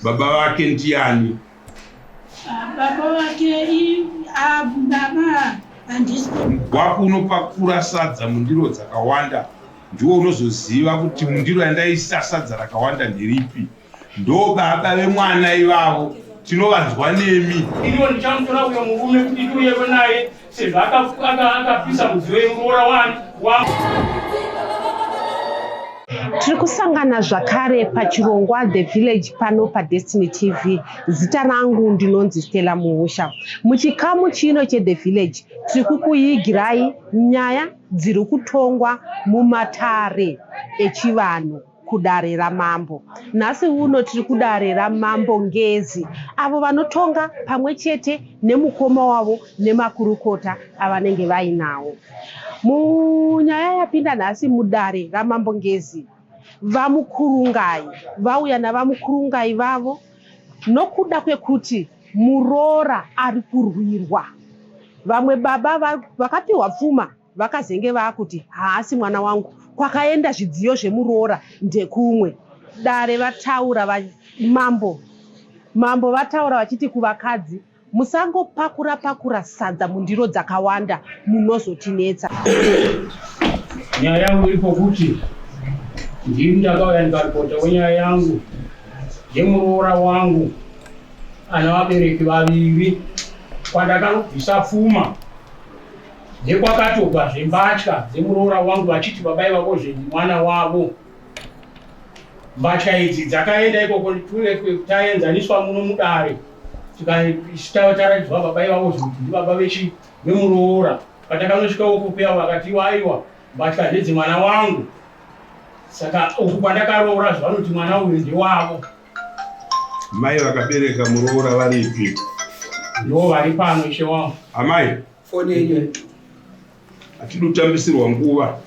Baba vake ndiani? Ah, baba vake ah, baba handisi. Wako unopakura sadza mundiro dzakawanda ndiwo unozoziva kuti mundiro yandaisa sadza rakawanda nderipi. Ndo baba vemwana ivavo tinovanzwa nemi. Iniwo ndichamutora uyo murume kuti ndiuyewo naye sezvo akapisa mudziyo yemuroora wani wa Tiri kusangana zvakare pachirongwa The Village pano paDestiny TV. Zita rangu ndinonzi Stella Muusha. Muchikamu chino cheThe Village tiri kukuigirai nyaya dziri kutongwa mumatare echivanhu kudare ramambo. Nhasi uno tiri kudare ramambo Ngezi avo vanotonga pamwe chete nemukoma wavo nemakurukota avanenge vainawo. Munyaya yapinda nhasi mudare raMambo Ngezi, VaMukurungai vauya naVaMukurungai vavo nokuda kwekuti muroora ari kurwirwa. Vamwe baba vakapiwa pfuma vakazenge vakuti haasi mwana wangu, kwakaenda zvidziyo zvemuroora ndekumwe. Dare vataura va, mambo mambo vataura vachiti kuvakadzi Musangopakura pakura sadza mundiro dzakawanda munozotinetsa. Nyaya yangu iri pokuti ndini ndakauya ndikaripota wenyaya yangu yemuroora wangu ana vabereki vaviri kwandakanobvisa pfuma nekwakatobva zvembatya dzemuroora wangu vachiti baba ivavo zvemwana wavo. Mbatya idzi dzakaenda ikoko taenzaniswa muno mudare tikataraidzwa baba ivavo zvekuti ndibaba vechi vemuroora. Patakanosvika uko kuya vakati aiwa mbatya ndedzemwana wangu, saka uku kwandakaroora zvavanoti mwana uyu ndewavo. Mai vakabereka muroora varipi? Ndivo vari pano ishe wangu. Amai, foni yenyu hatidi kutambisirwa nguva.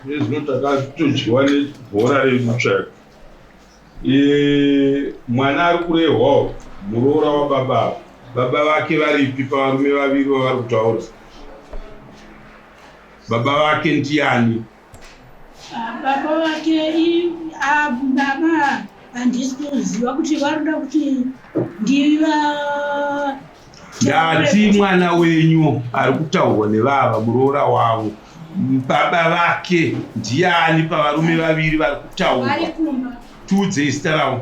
Nezvino takatodyiwa nebhora redu chaiko. E, mwana ari kurehwawo muroora wababa ava. Baba vake varipi pavarume vaviri vavari kutaura? Baba vake ndiani? Ah, baba vake ah, baba handisi kuziva kuti varikuda kuti ndiva Ndati mwana wenyu ari kutaurwa nevava muroora wavo baba vake ndiani pavarume vaviri vari kutaurwa? Tiudzei zita ravo.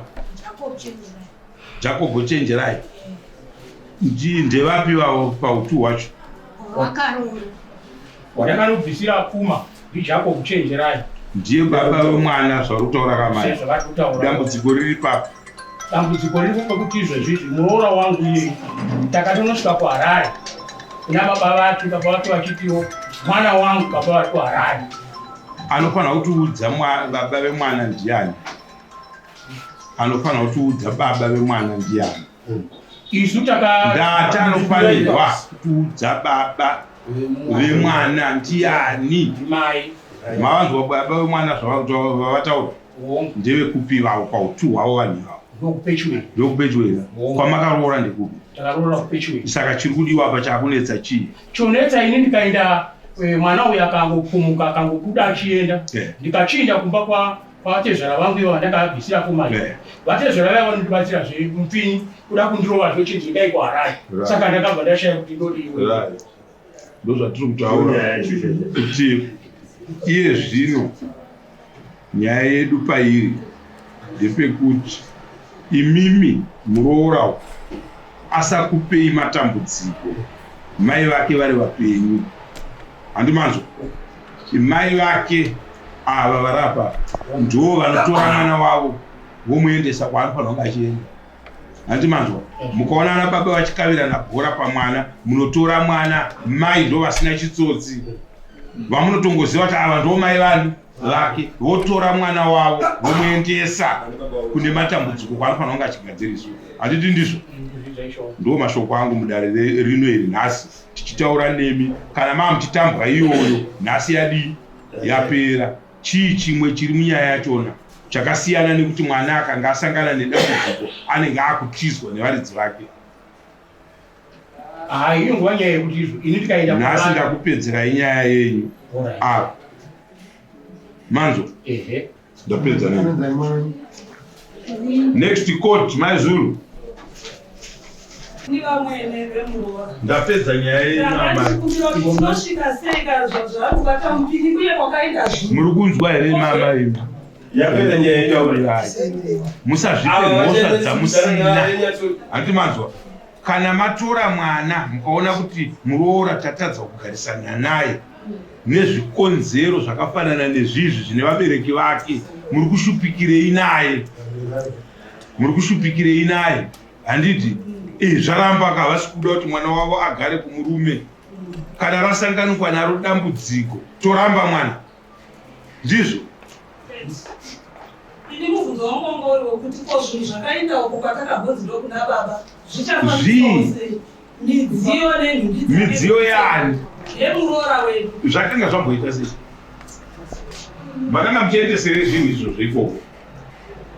Jacob Chenjerai. Ndevapi vavo pautu hwacho? Wandakanobvisira pfuma ndiJacob Chenjerai. Ndiye baba vemwana zvauri kutaura kamai. Dambudziko riri papi? Dambudziko riri kwekuti izvezvi muroora wangu iyeyu takatonosvika kuHarare kuna baba vake, baba vake vachitiwo mwana wangu baba vari kuHarare. Anofanira kutiudza baba vemwana ndiani? Anofanira kutiudza baba vemwana ndiani? Isu taka ndati anofanirwa kutiudza baba vemwana ndiani? Mai. Mavanzwa baba vemwana zvavataura? Ndevekupi vavo pautu hwavo vanhu ivavo? Ndokupechwera. Kwamakaroora ndekupi? Takaroora kupechwera. Saka chiri kudiwa apa chakunetsa chii? Chonetsa ini ndikaenda eh, mwana uyu akangopfumuka akangobuda achienda eh. ndikachienda kumba kwa kwavatezvara vangu ivo vandakavabvisira pfuma iyi. Eh. Vatezvara vaya vanondibatsira zvemupfinyi kuda kundirova zvochinzi endai kuHarare. Saka ndakabva ndashaya kuti ndodii. Right. Ndozvatiri kutaura kuti iye zvino nyaya yedu pairi ndepekuti imimi muroora asakupei matambudziko mai vake vari vapenyu handimanzwa mai vake ava varapa ndivo vanotora mwana wavo vomuendesa kwaanofanira kunge achienda Hanti manzwa? Mukaona ana baba vachikavirana bhora pamwana, munotora mwana, mai ndo vasina chitsotsi. Vamunotongoziva kuti ava ndo mai vani vake, votora mwana wavo vomuendesa kune matambudziko kwaanofanira kunge achigadziriswa. Handiti ndizvo? Ndo mashoko angu mudare rino iri nhasi tichitaura nemi. Kana maa muchitambwa iyoyo nhasi yadii? Yapera. Chii chimwe chiri munyaya yachona chakasiyana nekuti mwana akanga asangana nedambudziko anenge akutizwa nevaridzi vake? Haa inongova nyaya yekuti izvo ini ndikaenda nhasi ndakupedzerai nyaya yenyu apa manzwa ndapedza nemi. Next court, Mai Zulu. Ni vamwene vemuroora. Ndapedza nyaya yenyu amai. Tinosvika sei kana zvaari kubata mupini uye kwakaenda zvinhu. Muri kunzwa here mama imi? Yapedza nyaya yenyu. Musazvipe mhosva dzamusina. Hanti manzwa? Kana matora mwana mukaona kuti muroora tatadza kugarisana naye nezvikonzero zvakafanana nezvizvi zvine vabereki vake, muri kushupikirei naye? Muri kushupikirei naye? Handiti eh, zvaramba ka havasi kuda kuti mwana wavo agare kumurume. Kana rasanganikwa naro dambudziko, toramba mwana. Ndizvo. Ini mubvunzo wangu wanga uri wekuti ko zvinhu zvakaenda uko kwatakambonzi ndokuna baba zvichafambiswawo sei? Midziyo nenhumbi dzake. Midziyo yaani? Yemuroora wedu. Zvakanga zvamboita sei? Makanga muchiendesere zvinhu izvozvo ikoko.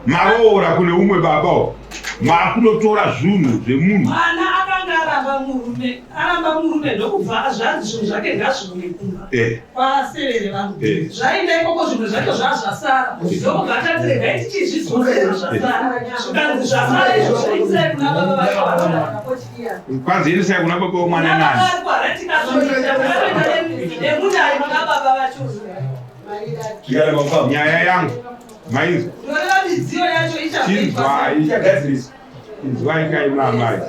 Maroora kune umwe baba o makunotora zvunhu zvemunhu. Mwana akanga aramba murume, aramba murume ndokubva zvanzi zvinhu zvake ngazviuye kumba eh. kwasevere vangu. Eh. Zvaenda ikoko zvimwe zvacho zvazvasara ndokubva tati regai tichizvidzosera zvasara zvikanzi zvasara izvozvo isai kuna baba vacho vanoda. Kwanzi endesai kuna baba womwana nani? Nemunhu kuna baba vacho. Nyaya yangu mainzwa chinzwai inzwai kai mamai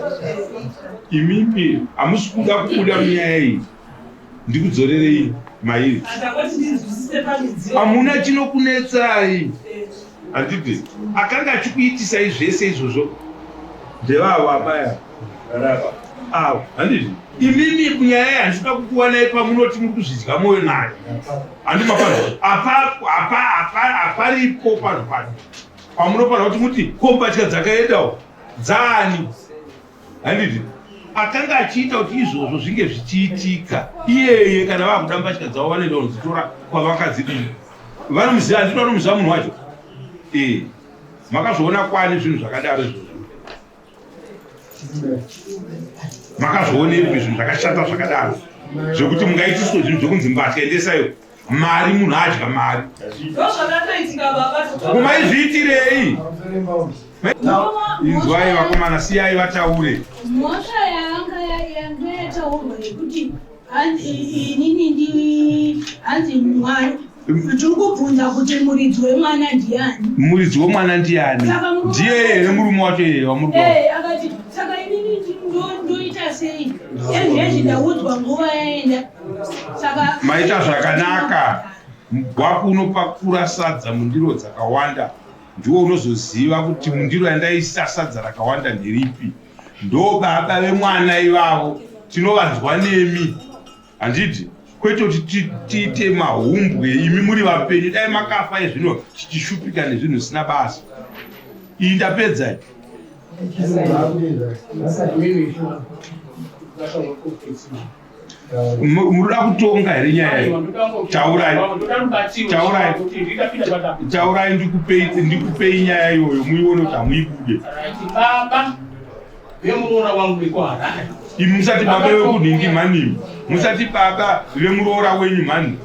imimi hamusi kuda kubuda munyaya iyi ndikudzorerei mairi hamuna chinokunetsai handiti akanga achikuitisai zvese izvozvo ndevavo amai ava avo handiti imimi kunyaya iyi handisida kukuwanai pamunoti muri kuzvidya mwoyo nayo handi mapanzwa haparipo panhu pacho pamunofanira kuti muti ko mbatya dzakaendawo dzaani handiti akanga achiita kuti izvozvo zvinge zvichiitika iyeye kana vakuda mbatya dzavo vanoenda kunodzitora kwavakadzidii vanomuziva handiti vanomuziva munhu wacho ee makazviona kwani zvinhu zvakadaro izvozvo Makazvionepi zvinhu zvakashata zvakadaro zvekuti mungaitiswe zvinhu zvekunzi mbatya endesayo mari munhu adya mari kumaizviitirei inzwai vakomana siyai vataure mhosva yanga yanga yataurwa yekuti hanzi inini ndi hanzi mwari tiri kubvunza kuti muridzi wemwana ndiani muridzi wemwana ndiani ndiye here murume wacho yeye wamuri eh, akati saka inini ndoita sei ezvezvi ndaudzwa nguva yaenda saka maita zvakanaka mugwaku unopakura sadza mundiro dzakawanda ndiwo unozoziva kuti mundiro yandaisa sadza rakawanda nderipi ndo baba vemwana ivavo tinovanzwa nemi handiti kwete kuti tiite mahumbwe imi muri vapenyu dai makafa ezvino tichishupika nezvinhu zvisina basa iyi ndapedza Munoda kutonga here nyaya iyi? Taurai. Taurai. Taurai ndikupei ndikupei nyaya iyoyo muione kuti hamuibude. Baba vemuroora wangu vekuHarare. Imi musati baba vekunhingi mhani musati baba vemuroora wenyu mhani.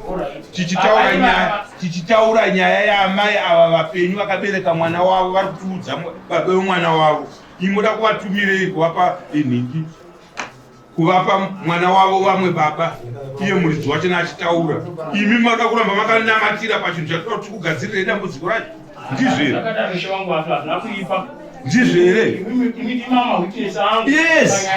Tichitaura nyaya tichitaura nyaya yaamai ava vapenyu vakabereka mwana wavo vari kutiudza baba vemwana wavo. Imi moda kuvatumirei kuvapa inhingi. kuvapa mwana wavo vamwe baba iye muridzi wacho naachitaura imi mada kuramba makanamatira pachinhu chatoda kuti kugadzirire dambudziko racho ndizvo here ndizvo here yes yes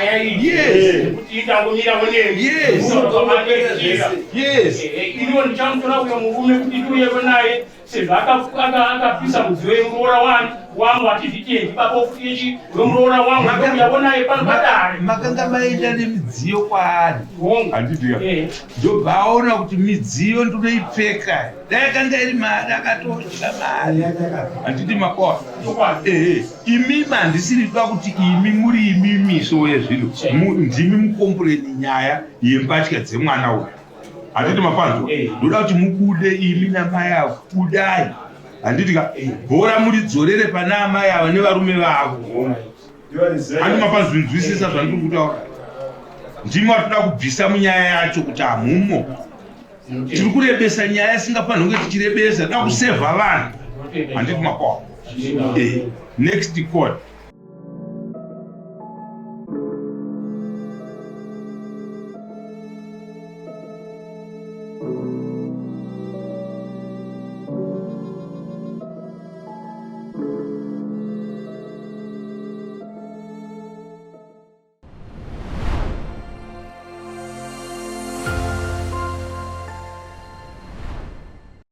yes yes iniwo ndichamutora uyo murume kuti ndiuyevo naye sezvo akapisa mudziyo yemuroora wani wangu achizvitendi baba futi yechi wemuroora wangu ndouya naye pano padare makanga maenda nemidziyo kwaari handiti eh. ndobva aona kuti midziyo ndinoipfeka dai akanga iri mari akatodya mari handiti makoa ehe imimi handisiri kuda kuti imi muri imimi so yezvinhu ndimi mukombureni nyaya yembatya dzemwana uyu handiti mapanzwa eh. ndoda kuti mubude imi namai avo budai handiti ka eh. bhora muridzorere pana amai ava nevarume vavo handi mapanzwinzwisisa eh. zvandiri kutaura ndimi vatinoda kubvisa munyaya yacho kuti hamumo tiri kurebesa nyaya isingafanirwe kunge tichirebesa da kusevha vanhu handiti makwa Next court.